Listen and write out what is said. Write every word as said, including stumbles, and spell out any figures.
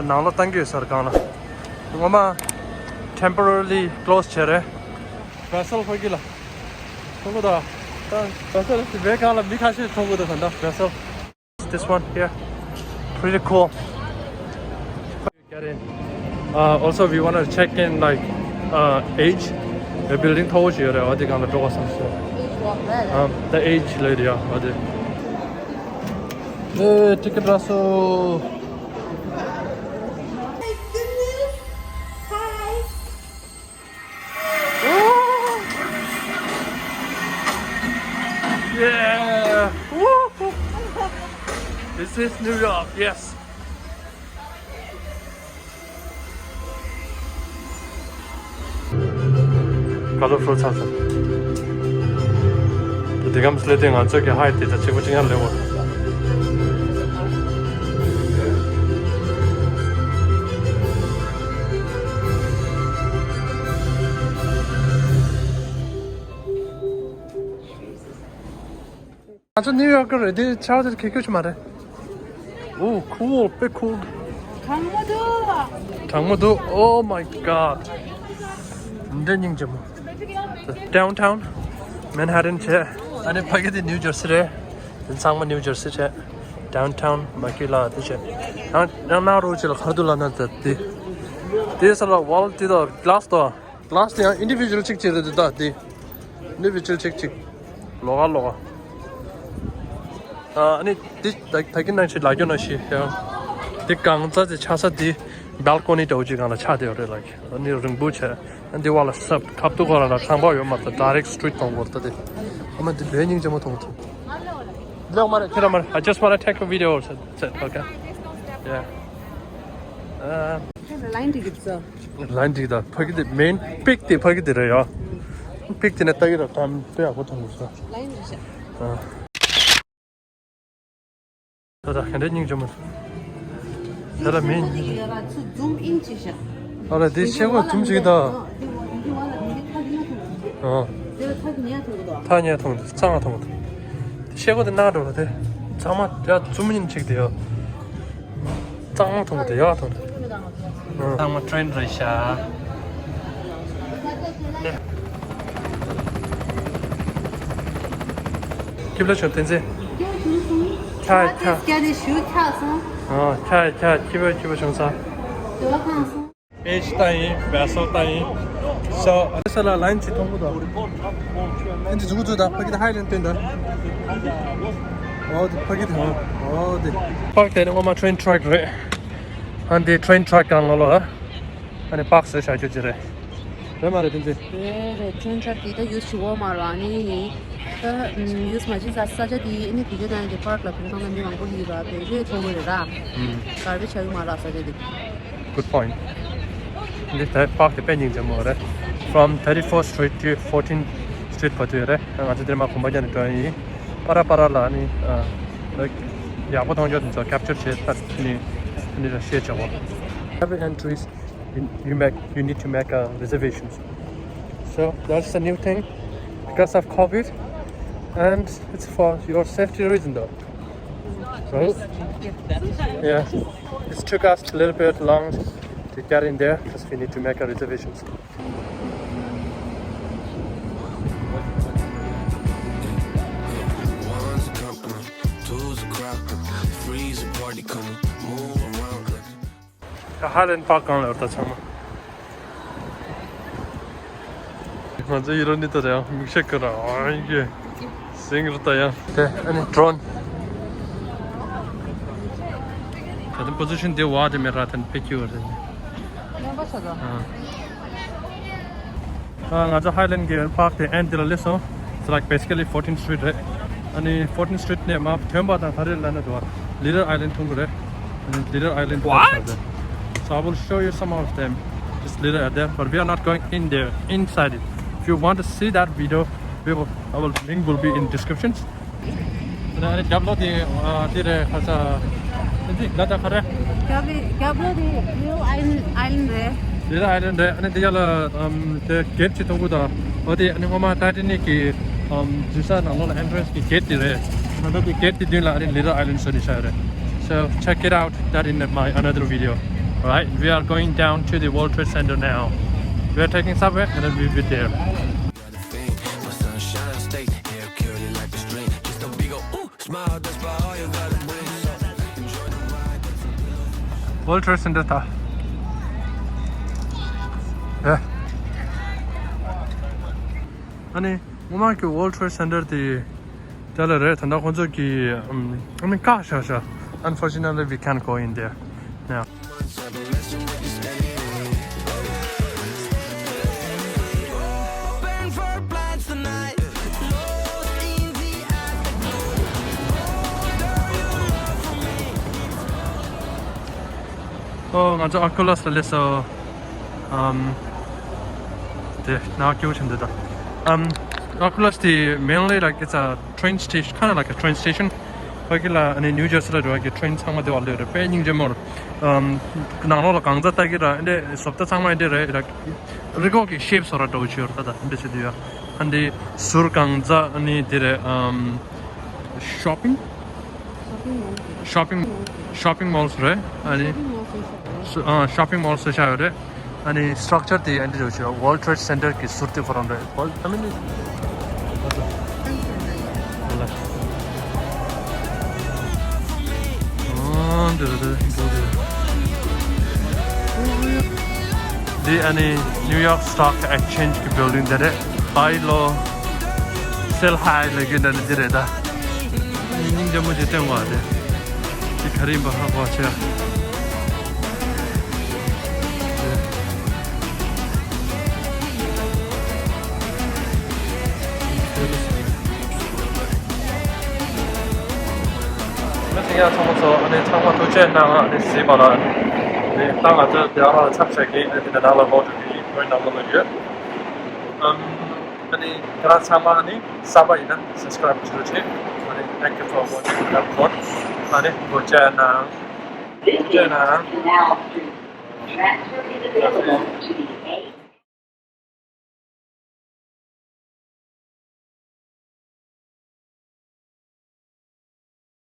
ནང་ལོགས་བཏང་གི་ཡོད་ས་རེད་སྒང་ལ། ངོ་མ་temporarily close བྱས་རེད། Vessel ཕ་གི་ལ། ཁོང་ཁོ་ད། ད་Vessel དེ་བའི་སྒང་ལ་མི་ཁ་ཤས་མཐོང་གི་འདུག་ད་ད་Vessel. This one here, pretty cool. Get in. Uh, also, we want to check in, like, uh, age. The building མཐོ་བོ་ཞིག་ཡོད་རེད། འོ་དེ་སྒང་ལ་འགྲོ་དགོས་བསམ་སོང་། Um, the age lady, yeah, འོ་དེ། ཨེ། ཊི་ཀེ་ཊི་རག་སོང་། Yeah! Woo! This is New York, yes! Colorful ཚ་ཚ། དེ་གམ་སླེབས་དུས་ང་ཚོ་གི་height དེ་དང་གཅིག་པ་གཅིག་རྐྱང་སླེབས་པ། ང་ཚོ་ནིའུ་ཡོག་གི་རེད། དེ་ཆར་ཆ་གི་ཁྱོད་ཀྱི་མ་རེད། Oh, cool, big cool. གྲང་མོ་འདུག་གྲང་མོ་འདུག Oh my god. འདྲ་སྙིང་རྗེ་མོ། Downtown Manhattan བྱས། ཨ་ནི་ཕ་གི་དེ་New Jersey རེད། དེ་ཚང་མ་New Jersey བྱས། Downtown Immokalee དེ་བྱས། ཡང་ཡང་ནང་རུ་ཅི་ལ་ཁ་ཐུག་ལ་ན་ད་དེ། དེ་ས་ལ་wall དེ་དང་glass དང་། Glass དེ་ཡང་individual གཅིག་གཅིག་རེད་འདུག་ད་དེ། Individual གཅིག་གཅིག་ལོགས་ཀ་ལོགས་ཀ་ཨ་ནི་དེ་ད་ད་གིན་ནང་ཞིག་ལ་རྒྱུ་ནང་ཞིག་ཡང་། དེ་གང་ཙམ་དེ་ཆགས་ས་དེ་balcony འདྲ་བོ་ཅིག་སྒང་ལ་ཆགས་བསྡད་ཡོད་རེད་ལགས། ཨ་ནི་རིང་པོ་བྱས། ཨ་འདི་བ་ལ་སབ་ཁབ་ཏུ་གོ་ལ་ལ་ཚང་པ་ཡོད་མ་རེད། Direct street མཐོང་གོ་རེད་ད་དེ། ཨ་མ་དེ་ལས་སྙིང་རྗེ་མོ་མཐོང་ཐུབ། འདི་ལོག་མ་རེད། ཁྱེད་རང་མ་རེད། I just wanna take a video or something, okay? Yeah. ཨ། ལ་ཡིན་འགྲིག་གི་ཚོ། ལ་ཡིན་འགྲིག་ད། ཕ་གི་དེ་main peak དེ་ཕ་གི་དེ་རེད་ཡ། Peak དེ་ནས་ལྟ་གི་ར་ཏམ་དཔེ་ཡག་པོ་མཐོང་གི་ཚོ། ལ་ཡིན་འགྲིག་ཤག་ཨ། ད་ད་ག་འདྲའི་སྙིང་རྗེ་མོ། ད་ད་མིན། ཚུར་zoom in བྱས་ཤག་ཨ་ལ་དེ་ཤེལ་སྒོ་zoom བྱེད་ཀྱི་ད། ཨ། ཐག་ཉེ་མཐོང་གི་འདུག་ཐག་ཉེ་མཐོང་གི་འདུག་གཙང་མ་མཐོང་གི་འདུག་ཤེལ་སྒོ་དེ་ནང་འགྲོ་ལ་དེ། ཚང་མ་ཡ་zoom in བྱེད་ཀྱི་དེ་ཡ། གཙང་མ་མཐོང་གི་འདུག་ཡ་མཐོང་གི་འདུག་ཨ། ཚང་མ་train རེད་ཤག་ཀི་བ་ལ་ཆོ་བསྟན་འཛིན། ཁྱ་ཁྱ། ཁྱ་དེ་ཞུ་ཁྱ་སོང་། ཨ་ཁྱ་ཁྱ་ཁྱི་བ་ཁྱི་བ་བྱུང་ས། དེ་བ་གང་སོང་། Age ལྟ་ཡིན། Vessel ལྟ་ཡིན། So ཨ་ས་ལ་ལ་ཡིན་ཅི་མཐོང་གི་འདུག་ཨ་འདི་འཛུགས་འཛུགས་དང་ཕ་གི་དེ་ཧའི་ལན་བསྟན་དང་། ཨོ་དེ་ཕ་གི་དེ་ཧོ། ཨོ་དེ། པག་དེ་ནི་ངོ་མ་train track རེད། ཨ་འདི་train track གང་ལོ་ལོ། ཨ་ནི་པག་བཟོས་བཞག་རྒྱུ་ཅི་རེད། རེད་མ་རེད་དེ་འདི། རེད་རེད། train track དེ་ད་use བྱེད་དགོས་མ་རེད། ཨ་ནི་ད་use མ་བྱེད་ས་ས་ཆ་དེ་ཨ་ནི་དེ་ག་ད་ནི་park ལ་བུད་ཐང་ལ་མི་མང་པོ་ཡིན་ར། དེ་རེད་ཐོག་མ་རེད་ར། ཨུམ། garbage བྱ་གི་མ་རེད་ས་ཆ་དེ། Good point. འདི་ད་པག་དེ་དཔེ་སྙིང་རྗེ་མོ་རེད། From thirty-fourth Street to fourteenth Street བར་དུ་ཡོད་རེད། ང་ཚོ་འདིར་མ་གོམ་པ་རྒྱག་ནས་འགྲོ་ཡ་ཡིན། པ་ར་པ་ར་ལ་ནི་ཨ་ལ་ཡག་པོ་མཐོང་རྒྱུ་དེ་ཚོ་capture བྱེད་ད་ནི་ནི་ལ་share བྱ་བ། Every entries you, you make you need to make a reservations. So that's the new thing because of COVID, and it's for your safety reason though. Right? Yeah. It took us a little bit long to get in there because we need to make a reservations. One's a company, two's a crowd, three's a party, come on, move around. ཧ་ལན་པག་གང་ལ་ཡོད་ད་ཚང་མ། ང་ཚོ་ཡི་རོ་ནི་ད་རེད་ཡང་མིག་ཤེལ་ཁ་ར་ཨང་གི་སིང་རུ་ད་ཡང་། དེ་ཨ་ནི་drone། ད་ལྟ་position དེ་བ་དེ་མེད་ར་ད་ནི་ཕེ་ཁྱི་བ་རེད། ཨ། ཨ། ང་ཚོ་ཧའི་ལན་གྱི་པག་དེ་end དེ་ལ་སླེབས་སོང་། It's like basically fourteenth Street རེད། ཨ་ནི་fourteenth Street ནས་མར་ཐོན་པ་དང་ག་རེ་ལབ་ན་འདུག Little Island མཐོང་གི་རེད། ཨ་ནི་Little Island What? So I will show you some of them. Just little at there, but we are not going in there, inside it. If you want to see that video, we will, our link will be in descriptions. ཨ་ནི་རྒྱབ་ལོགས་དེ་ཨ་དེ་རེད་ཁ་ས། དེ་འདི་ལ་ད་ག་རེ། རྒྱབ་ལོགས་རྒྱབ་ལོགས་དེ་Little Island Island རེད། Little Island རེད། ཨ་ནི་དེ་ཡ་ལ་ཨམ་དེ་གེ་ཊི་ཅིག་མཐོང་གི་འདུག་འོ་དེ་ཨ་ནི་སྔོན་མ་Titanic གི་ཨམ་འཛུལ་ས་ནང་ལོགས་ལ་entrance གི་gate དེ་རེད། ང་ད་དེ་gate དེ་མདུན་ལ་ཨ་ནི་Little Island བཟོས་ནས་བཞག་ཡོད་རེད། So check it out that in my another video. Right, we are going down to the World Trade Center now. We are taking subway and then we'll be there. World Trade Center ད། ཨེ། ཨ་ནི་སྔོན་མ་གི་World Trade Center དེ་དེ་ལ་རེད། ད་ལྟ་ཁོང་ཚོ་གི་ཨམ་ཨ་ནི་བཀག་བཞག་བཞག Unfortunately, we can't go in there. Yeah. ཨོ། ང་ཚོ་Oculus ལ་སླེབས་སོང་། ཨམ། དེ་ནག་སྐྱོ་ཆེན་འདི་དང་། ཨམ། Oculus དེ་mainly like it's a train station, kind of like a train station. ཕ་གི་ལ་ཨ་ནི་New Jersey ལ་འགྲོ་བ་གི་train ཚང་མ་དེ་བ་ལོས་རེད། དཔེ་སྙིང་རྗེ་མོ་རེད། ཨམ། ནང་ལོགས་ལ་གང་ཚ་ལྟ་གི་ར་འདི་བཟོ་ལྟ་ཚང་མ་འདི་རེད། རི་གོག་གི་ཤེབ་བཟོ་ར་འགྲོ་བྱོས་ར། ད་ད་འདི་ཆེ་དུ་ཡ་ཨ་འདི་ཟུར་གང་ཚ་ཨ་ནི་འདི་རེད། ཨམ། Shopping? Shopping mall. Shopping mall རེད། ཨ་ནི་shopping mall སུ་ཨ་shopping mall སུ་ཤ་ཡོད་རེད། ཨ་ནི་structure དེ་ཨ་འདི་རེད་ཤག World Trade Center གི་ཟུར་དེ་ཁོ་རང་རེད། ཨ་ནི་འདི་རེད། འདི་འདི་འདི་ཨ་ནི་New York Stock Exchange གི་building དེ་རེད། Buy low, sell high ལ་གི་འདི་འདི་རེད་ད། སྙིང་རྗེ་མོ་ཅིག་སྟོན་བ་རེད། འདི་ག་རེ་ཡིན་པ་ཧ་གོ་ཆེ། མི་ཚང་མ་ཚོ་ཨ་ནི་ཚང་མ་ཐུགས་རྗེ་གནང་། ཨ་ནི་གཟིགས་པ་ལ་ཨ་ནི་ད་ང་ཚོ་དེ་རང་ལ་ཚབ་བྱེད་ཀྱི་ཨ་ནི་དེ་ནང་ལ་ལོག་འགྲོ་གི་ཡིན། ཁོའི་ནང་ལ་ཡོད། ཨམ། ཨ་ནི་ཁྱེད་རང་ཚང་མ་ཨ་ནི་གསར་པ་ཡིན་ན་subscribe བྱེད་རོགས་བྱེད། ཨ་ནི་thank you for watching the vlog. ཨ་ནི་ཐུགས་རྗེ་གནང་། ཐུགས་རྗེ་གནང་།